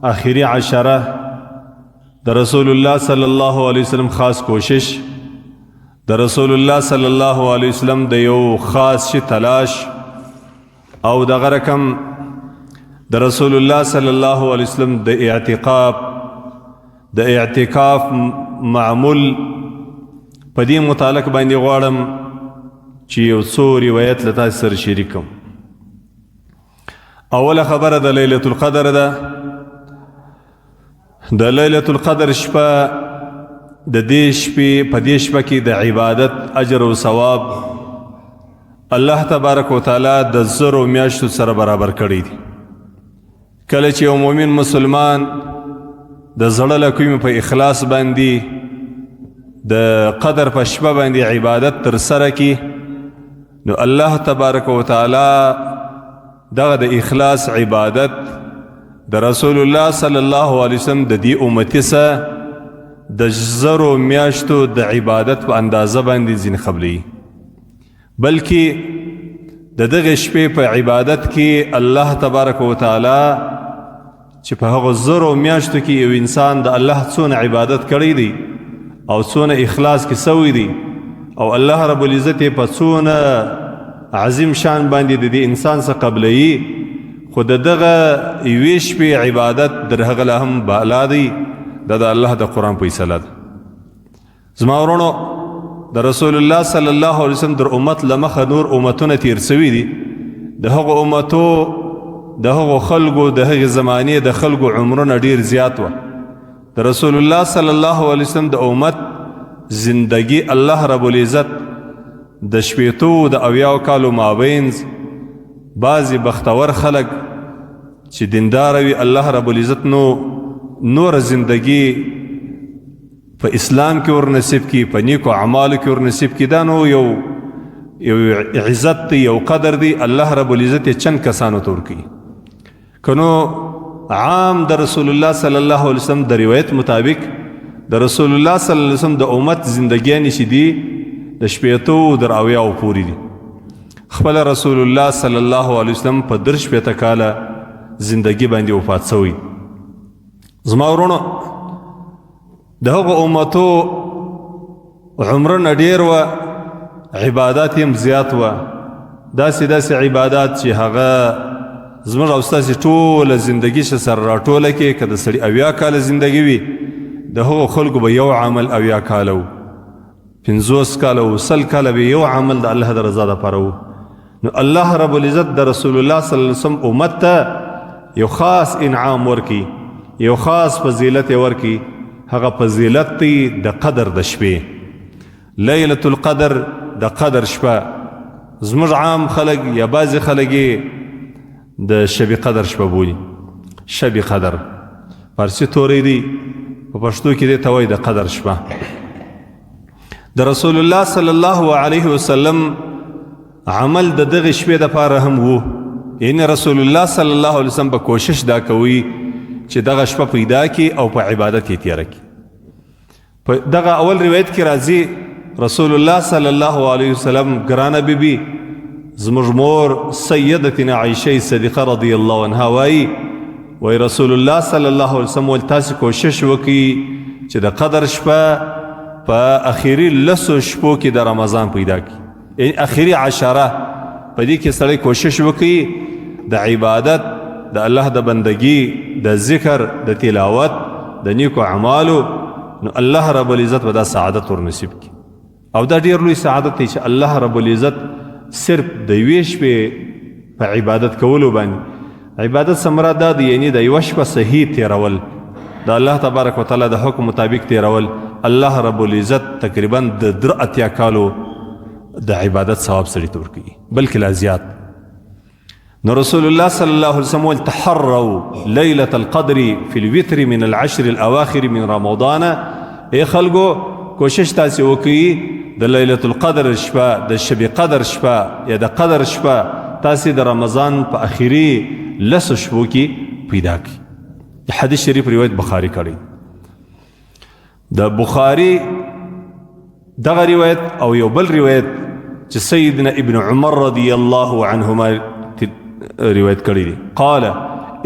اخیری عشره د رسول الله صلی الله علیه وسلم خاص کوشش، د رسول الله صلی الله علیه وسلم د یو خاص شي تلاش، او دغه رقم د رسول الله صلی الله علیه وسلم د اعتقاف د اعتکاف معمول په دې متعلق باندې غواړم چې یو څو روایت له تاسو سره شریک کړم. اوله خبره د لیلة القدر ده. د لیلة القدر شپه، د دې شپې په دې شپه کې د عبادت اجر او ثواب الله تبارک وتعالی د زرو میاشتو سره برابر کړی دی. کله چې یو مؤمن مسلمان د زړه له کومې په اخلاص باندې د قدر په شپه باندې عبادت تر سره کی، نو الله تبارک وتعالی دغه د اخلاص عبادت د رسول الله صلی الله علیه وسلم د دې امتی سره د زرو میاشتو د عبادت په اندازه باندې ځین قبلوي، بلکې د دغه شپې په عبادت کې الله تبارک وتعالی چې په هغو زرو میاشتو کې یو انسان د الله څونه عبادت کړی دی او څونه اخلاص کې سوی دی، او الله رب العزت یې په څونه عظیم شان باندې د دې انسان څخه قبلوي، خو د دغه یوې شپې عبادت در هغه لا هم بالا دی. دا د الله د قرآن فیصله ده. زما ورونو، د رسول الله صلی الله علیه وسلم در امت له مخه نور امتونه تیر سوي دي. د هغو امتو، د هغو خلکو، د هغې زمانې د خلکو عمرونه ډیر زیات وه. د رسول الله صلی الله علیه وسلم د امت زندگی الله رب العزت د شپېتو د اویاو کالو مابینځ، بعضې بختور خلک چې دینداره وي، الله رب العزت نو نوره زندگی په اسلام کې ور نصیب کی، په نیکو اعمالو کې ور نصیب کی. دا نو یو یو عزت دی، یو قدر دی، الله رب العزت یې چند کسانو ته ورکوي. کنو عام د رسول الله صلی الله علیه وسلم د روایت مطابق د رسول الله صلی الله علیه وسلم د امت زندګیانې چې دي د شپېتو در اویاو پورې دي. خپل رسول الله صلی الله علیه وسلم په 63 کاله زندگی باندې وفات شوی. زما ورونو، د هغو امتو عمرونه ډېر وه، عبادات یې هم زیات وه. داسې داسې عبادات چې هغه زموږ او ستاسې ټوله زندګي چې سره راټوله کې، که د سړي 70 کاله زندګي وي، د هغو خلکو به یو عمل 70 کاله و، 50 کاله و، 100 کاله به یو عمل د الله د رضا دپاره و. نو الله رب العزت د رسول الله صلی الله علیه وسلم امت ته یو خاص انعام ورکي، یو خاص فضیلت یې ورکي. هغه فضیلت دی د قدر د شپې، لیلة القدر، د قدر شپه. زموږ عام خلک یا بعضې خلک یې د شب قدر شپه بولي. شب قدر فارسي توری دی، په پښتو کې دې ته وایي د قدر شپه. د رسول الله صلی الله علیه وسلم عمل د دغې شپې دپاره هم وو. یعنی رسول الله صلی الله علیه وسلم به کوشش دا کوي چې دغه شپه پیدا کړي او په عبادت یې تېره کړي. په دغه اول روایت کې راځي، رسول الله صلی الله علیه وسلم ګرانه بیبي زموږ مور سیدتنا عایشه صدیقه رضی الله عنها وایي، وایي رسول الله صلی الله علیه وسلم ول تاسې کوشش وکړئ چې د قدر شپه په اخیری لسو شپو کې د رمضان پیدا کړي، یعنی اخیری عشره. په دې کې سړی کوشش وکړي د عبادت، د الله د بندگی، د ذکر، د تلاوت، د نیکو اعمالو، نو الله رب العزت به دا سعادت ور نصیب کړي. او دا ډیر لوی سعادت دی چې الله رب العزت صرف د یوې شپې په عبادت کولو باندې، عبادت سمرا دا دی، یعنی د یوه شپه صحیح تیرول، د الله تبارک وتعالی د حکم مطابق تیرول، الله رب العزت تقریبا د 83 کالو د عبادت ثواب سړي ته ورکوي، بلکې لا زیات. نو رسول الله صلی الله علیه وسلم ول تحروا ليلة القدر في الوتر من العشر الأواخر من رمضان. ای خلکو، کوشش تاسې وکړئ د لیلة القدر شپه، د شب قدر شپه یا د قدر شپه تاسې د رمضان په اخري لسو شپو کې پیدا کړئ. د حدیث شریف روایت بخاري کړی. د بخاري دغه روایت او یو بل روایت چې سیدنا ابن عمر رضی الله عنهما روایت کړی دی، قال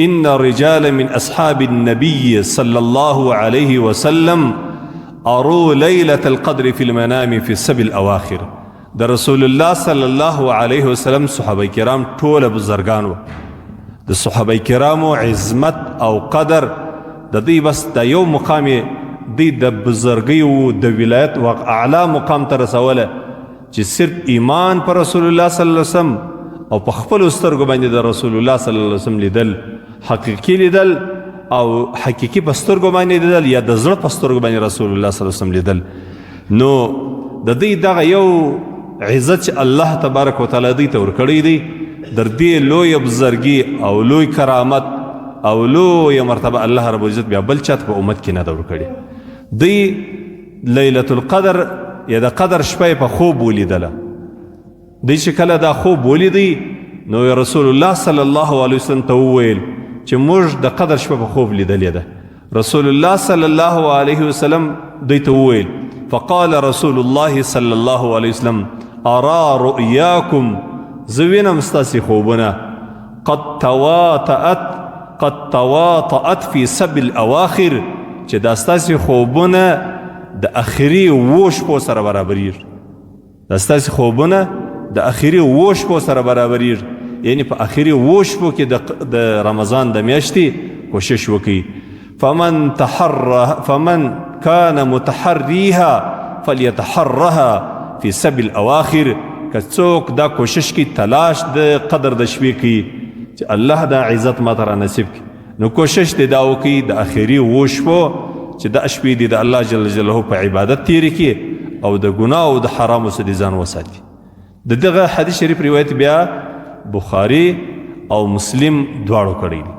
ان رجال من اصحاب النبي صلى الله عليه وسلم ارو ليله القدر في المنام في السبع الاواخر. د رسول الله صلی الله علیه وسلم صحابه کرام ټول بزرګان وو. د صحابه کرامو عظمت او قدر د دوی بس د یو مقام دی د بزرګۍ او د ولایت او اعلی مقام ته رسوله، چې صرف ایمان پر رسول الله صلی الله علیه وسلم او په خپل سترګو باندې د رسول الله صلی الله علیه وسلم لیدل، حقیقي لیدل او حقیقي په سترګو باندې لیدل یا د زړه په سترګو باندې رسول الله صلی الله علیه وسلم لیدل. نو د دې دغه یو عزت چې الله تبارک وتعالی دوی ته ورکړی دی، در دې لوی بزرګي او لوی کرامت او لوی مرتبه الله رب العزت بیا بل چاته په امت کې نه ده ورکړې. دوی لیلة القدر یا د قدر شپه یې په خوب ولیدله. دوی چې کله دا خوب ولیدی نو رسول الله صلی الله علیه وسلم ته وویل چې موږ د قدر شپه په خوب لیدلې ده. رسول الله صلی الله علیه وسلم دوی ته وویل، فقال رسول الله صلی الله علیه وسلم ارا رؤیاکم، زه وینم ستاسې خوبونه، قد تواطأت قد تواطأت فی سبع الاواخر، چې دا ستاسې خوبونه د اخري اوو شپو سره برابرېږي. دا ستاسې خوبونه د اخري اوو شپو سره برابرېږي، یعنی په اخري اوو شپو کې د رمضان د میاشتې کوشش وکړي. فمن كان متحريها فليتحرها في سبع الاواخر، که څوک دا کوشش کوي، تلاش د قدر د شپې کوي چې الله دا عزت ما ته را نصیب کړي، نو کوشش دې دا وکړي د اخري اوو شپو چې دا شپې دې د الله جل جلاله په عبادت تېرې کړي او د ګناه او د حرامو څخه دې ځان وساتي. د دغه حدیث شریف روایت بیا بخاري او مسلم دواړو کړی دی.